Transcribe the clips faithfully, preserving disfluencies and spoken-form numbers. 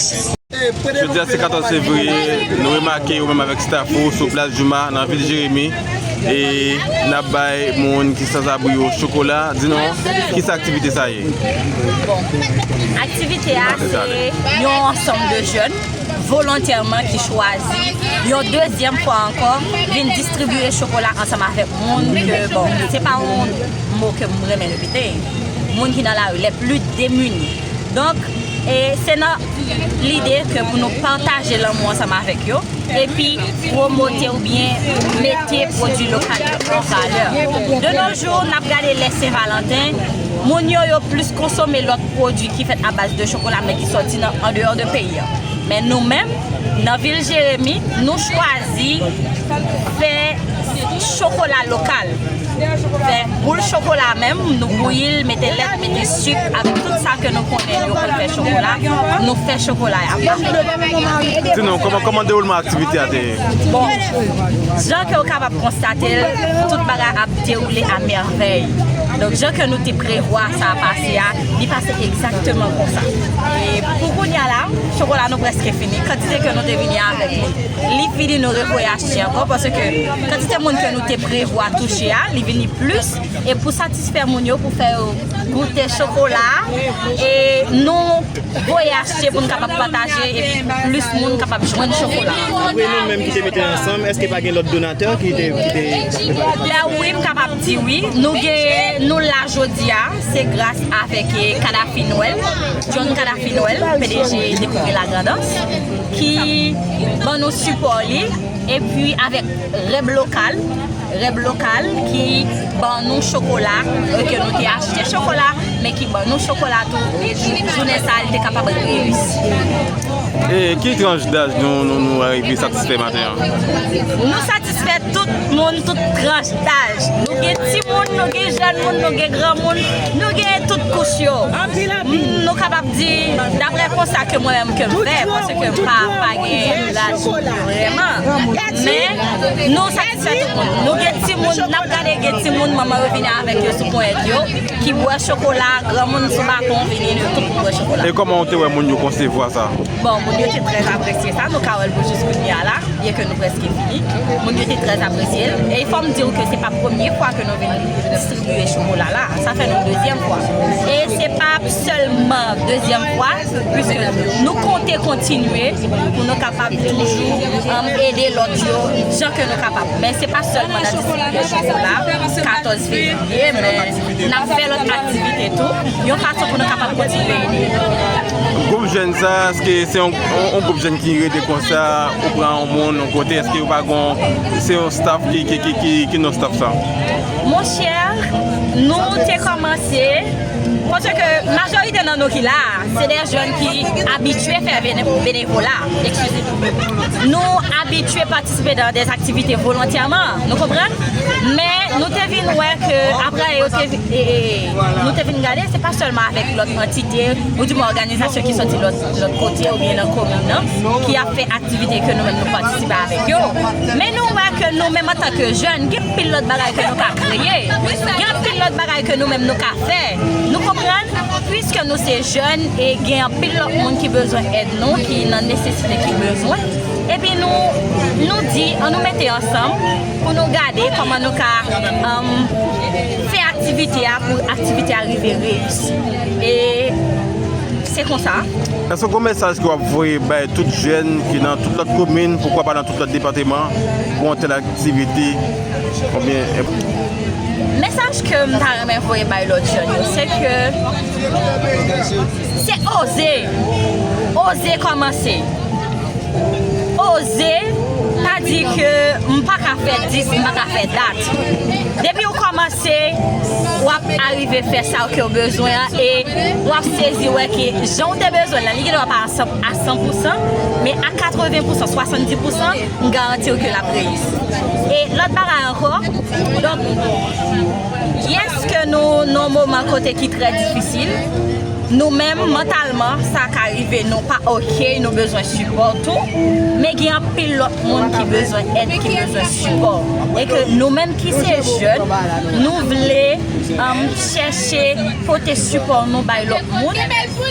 Jodi a se katòz fevriye, nou remake ou menm avèk staff ou sou plas Jouma nan vil Jeremi. E n ap bay moun ki sanzabri yo chokola. Di nou, kisa aktivite sa ye? Bon, aktivite a se yon ansanm de jèn volontèman ki chwazi yon dezyèm fwa ankò vin distribiye chokola ansanm avèk moun ke, bon, se pa yon mo ke m renmen repete, moun ki nan lari, les plus démunis. Donk, e se nan lide ke pou nou pataje lanmou ansanm avèk yo, epi pwomote oubyen mete pwodui lokal yo an valè. De nos jours, n ap gade lè Sen Valanten, moun yo, yo plis konsome lòt pwodui ki fèt a baz de chokola, men ki sòti nan andeyò de peyi a. Men nou menm, nan vil Jeremi, nou chwazi fè chokola lokal. Fè boul chokola menm, nou bouyi l, mete lèt, mete sik, avèk tout sa ke nou konnen yo konn fè chokola, nou fè chokola a. Di nou, kòman, kòman dewoulman aktivite a te ye? Bon, jan ke w kapab konstate l, tout bagay ap dewoule a mèvèy. Donk, jan ke nou te prevwa sa pase a, li pase egzakteman konsa. E pou kounye a la, chokola nou prèske fini. Kantite ke nou te vini avèk li, li fini, nou revoye achte ankò, paske kantite moun ke nou te prevwa touche a, li vini plis. E pou satisfè moun yo, pou fè yo goute chokola, e nou voye achte pou n kapab pataje, epi pou plis moun kapab jwenn chokola. Apre nou menm ki te mete ansanm, èske pa gen lòt donatè ki te ki te prepare? Wi, m kapab di wi. Nou gen, nou la jodi a, se gras avèk, eh, Kadafi Nwèl, John Kadafi Nwèl, P D G Découvrir la Grand'Anse, ki ban nou sipò li, epi avèk Rèb Lokal, Rèb Lokal ki ban nou chokola, eh, ke nou te achte chokola, men ki ban nou chokola tou, e jou- jounen sa a, li te kapab reyisi. E ki tranch daj nou, nou, nou rive satisfè maten an? Nou satisfè tout moun, tout tranch daj. Nou gen timoun, nou gen jèn moun, nou gen granmoun, nou gen tout kouch yo. Nou kapab di, daprè konsta ke mwen menm ke m fè, paske m pa, pa gen laj vrèman. Men, nou satisfè tout moun. Nou gen timoun, n ap gade gen timoun, manman yo vini avèk yo sou ponyèt yo, ki bwè chokola, granmoun sou baton vini, nou tout bwè chokola. E kòman w te wè moun yo konsevwa sa? Bon, moun yo te trè apresye sa, nou ka wè l pou jis kounye a la, byen ke nou prèske fini. Moun yo te trè apresye l. E fò m di w ke se pa premye fwa ke nou vin distribiye chokola la. Sa fè nou dezyèm fwa. E se pa sèlman dezyèm fwa, piske nou konte kontinye pou nou kapab toujou, um, ede lòt yo jan ke nou kapab. Men se pa sèlman nan distribisyon chokola, katòz fevriye, men n ap fè lòt aktivite tou, yon fason pou nou kapab kontinye ede. Gwoup jèn sa, èske se yon, yon, yon gwoup jèn ki rete konsa, ou pran yon moun, yon kote, èske yo pa gon, se yon staff ki, ki, ki, ki, ki non staff sa? Monchè, nou te kòmanse, paske majorite nan nou ki la a, se de jèn ki abitye fè bene-, benevola, eskize. Nou abitye patisipe nan de aktivite volontèman, nou konprann? Men nou te vin wè ke apre yo te vi-, e, e, nou te vin gade, se pa sèlman avèk lòt antite, oudimwen òganizasyon ki sòti lòt, lòt kote oubyen nan komin nan, ki ap fè aktivite ke nou menm nou patisipe avèk yo. Men nou wè ke nou menm antanke jèn, gen anpil lòt bagay ke nou ka kreye, gen anpil lòt bagay ke nou menm nou ka fè. Nou konprann? Piske nou se jèn e gen anpil lòt moun ki bezwen èd nou, ki nan nesesite, ki bezwen. Epi nou, nou di, an nou mete ansanm pou nou gade kòman nou ka, um, fè aktivite a pou aktivite a rive reyisi. E se konsa. Èske w gen mesaj ke w ap voye bay tout jèn ki nan tout lòt komin, poukwa pa nan tout lòt depatman, pou yon tèl aktivite, konbyen? Mesaj ke m ta renmen voye bay lòt jèn yo, se ke se oze. Oze kòmanse. Oze, pa di ke m pa ka fè dis, m pa ka fè dat. Depi w kòmanse, w ap arive fè sa ke w bezwen an e w ap sezi wè ke jan w te bezwen l lan, li gendwa pa a san, a san pou san, men a katreven pou san, swasanndis pou san, m garanti w ke l ap reyisi. E lòt bagay ankò, donk, yes ke nou nan yon moman kote ki trè difisil, nou menm, mantalman, sa ka rive, nou pa oke, nou bezwen sipò tou, men gen anpil lòt moun ki bezwen èd, ki bezwen sipò. E ke nou menm ki se jèn, nou vle, um, chèche pote sipò nou bay lòt moun.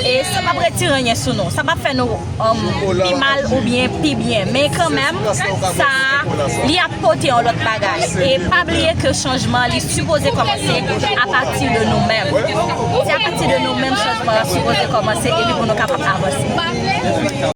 E se p ap retire anyen sou nou. Sa p ap fè nou um, pi mal oubyen pi byen. Men kanmenm, sa, li ap pote yon lòt bagay. E pa bliye ke chanjman, li sipoze kòmanse apati de nou menm. Se apati de nou menm chanjman an sipoze kòmanse epi pou nou kapab avanse.